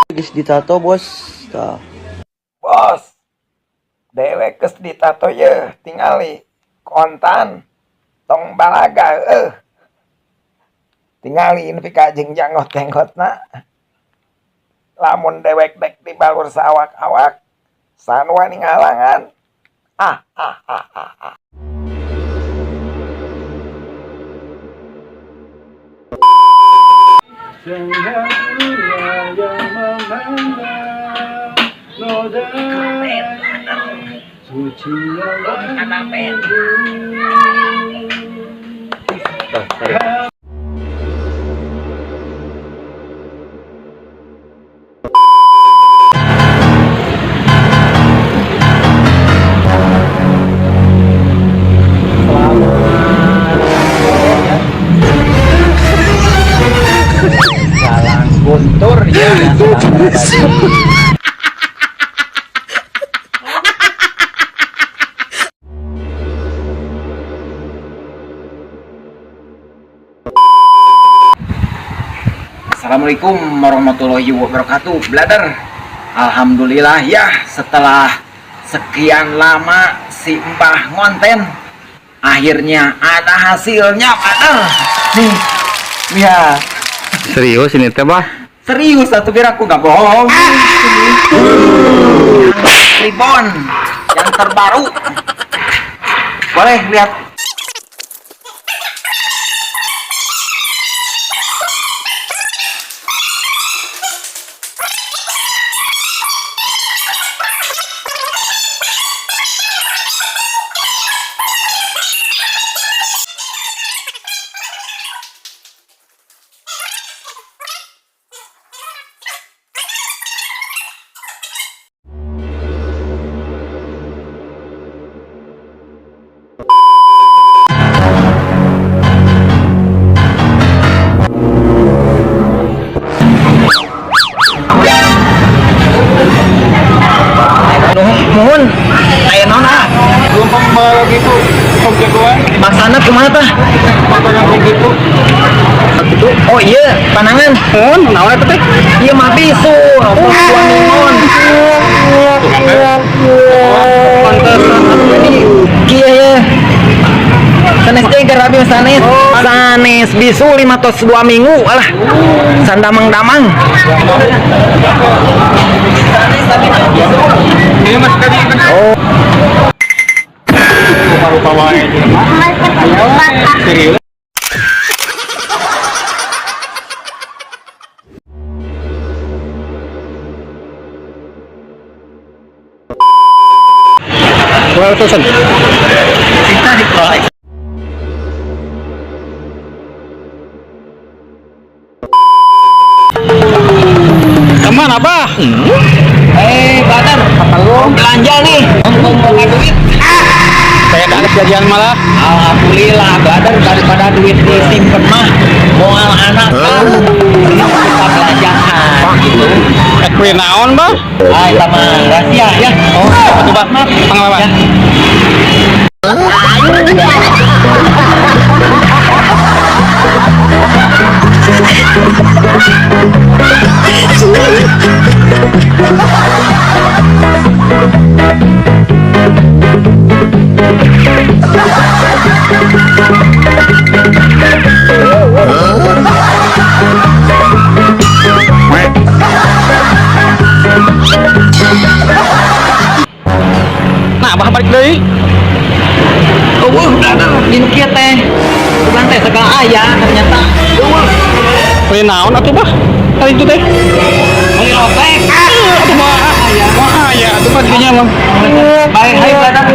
Geus ditato, bos. Tah. Bos, dewek geus ditato yeuh, tingali kontan tong balaga eueuh. Tingali nepi ka jeung janggot-jenggotna. Lamun dewek dek dibalur saawak-awak, saha nu wani ngahalangan? Ah ah ah ah ah. Sehingga dunia yang memandang noda suci yang Jalan Guntur ya yang sedang berada di Assalamualaikum warahmatullahi wabarakatuh, brother. Alhamdulillah ya, setelah sekian lama si Mbah ngonten, akhirnya ada hasilnya, brother. Nih, ya. Serius ini teh, Bah? Serius satu biar aku nggak bohong. Ribbon yang terbaru. Boleh lihat. Nuhun, aya naon ah? Lumpang gitu, kok jagoan. Maksana kumaha tah? Gitu. Oh iya, panangan. Mun, naon eta teh? Iya mah bisu, suami mon. Pantesan Ini kieu ya. Sanes teh keur abi sanes. Sanes bisu 5 tos 2 minggu alah. Sandamang-damang. Sanes abi mah bisu. Iya mas tadi kan. Oh. Rupa-rupa wae. Serius. Ratusan. Kita di proyek. Kemana, Bah? Brother, mau belanja nih. Mau mau duit. Saya ada kejadian malah. Alhamdulillah, brother, daripada duit disimpen mah moal anak kan. Kita belanjakan gitu. Kue naon, Bah? Ah, sama rahasia ya. Oh, apa tuh, Bah? Pengalaman. Ya. Nah, Bah balik deui. Eueuh, brother, dinu kieu teh. Bukan teh segala aya ternyata. Eueuh, Kue naon atuh, Bah? Tadi itu teh. meuli lotek. Atuh mah aya. Mah aya atuh mah dinya mah. Baik, hai brother.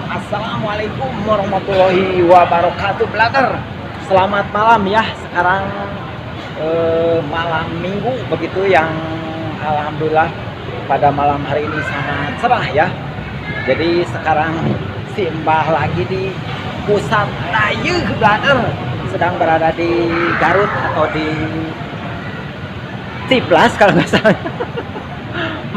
Assalamualaikum warahmatullahi wabarakatuh, brother. Selamat malam ya. Sekarang malam Minggu begitu, yang alhamdulillah pada malam hari ini sangat cerah ya. Jadi sekarang si Mbah lagi di pusat Dayeuh, brother. Sedang berada di Garut atau di Ciplas kalau nggak salah.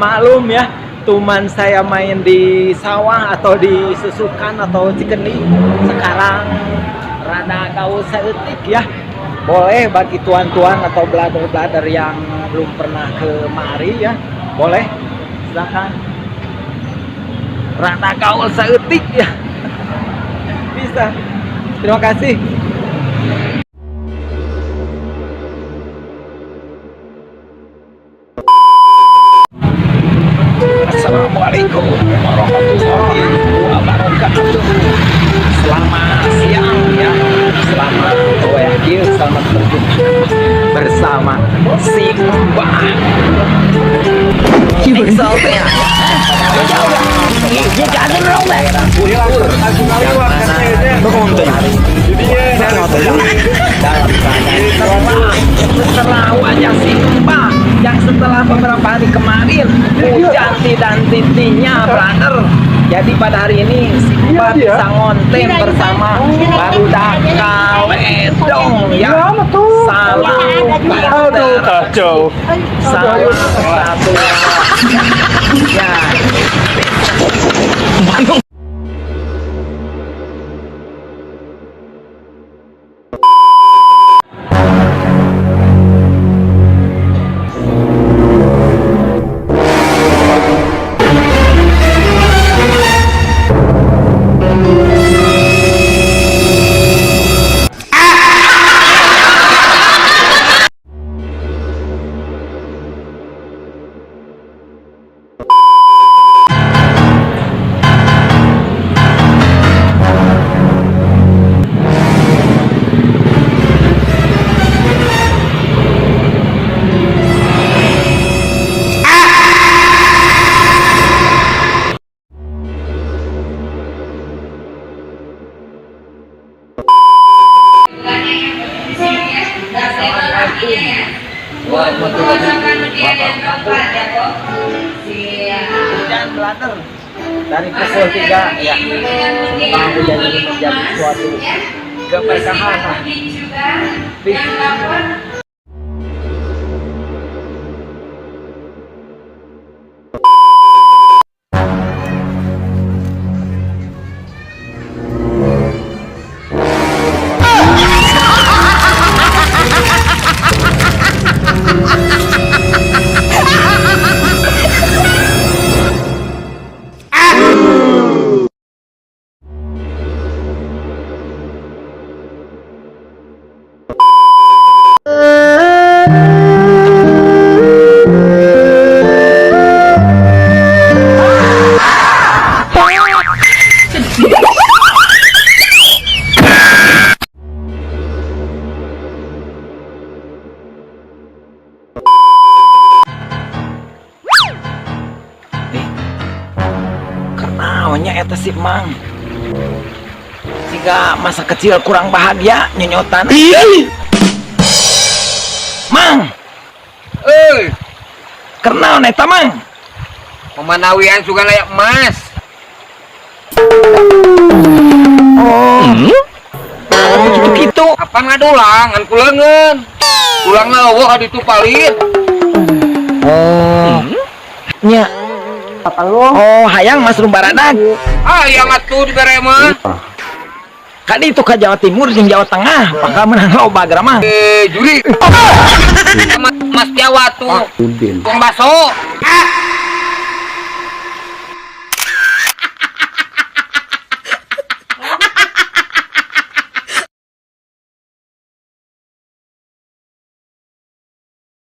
Maklum ya, Cuman saya main di sawah atau di Susukan atau Cikendi. Sekarang rada gaul saeutik ya. Boleh bagi tuan-tuan atau blader-blader yang belum pernah kemari ya, boleh silakan. Rada gaul saeutik ya. Bisa. Terima kasih. Assalamualaikum warahmatullahi wabarakatuh. Selamat siang ya. Selamat goyang, selamat berjumpa bersama si Mbah. Excelnya. Dalam keadaan cerah wajah si Mbah yang setelah beberapa hari kemarin hujan tidak henti-hentinya, brother. Jadi pada hari ini si Mbah bisa ngonten bersama barudak kaledong ya. Salam. Aduh, kacau. Salah satu ya. Bandung. Hujan blader dari pukul 3 ya. Semoga hujan ini menjadi suatu keberkahan lah. Peace. Karena eta si Mang jika masa kecil kurang bahagia nyonyotan. Mang, Eh, karena eta Mang pemanawian suka layak emas. Oh, gitu-gitu. Apa ngadulang, ngan kulengan. Tulang eueuh adi tupalin. Oh, nya. Oh, hayang Mas Rumbaradag. Ah, yang atuh dibere mah. Kadi itu ke Jawa Timur jeung Jawa Tengah, bakal menang loba geura mah. Eh, juri. Mas Jawa tuh. Tukang bakso. Ah.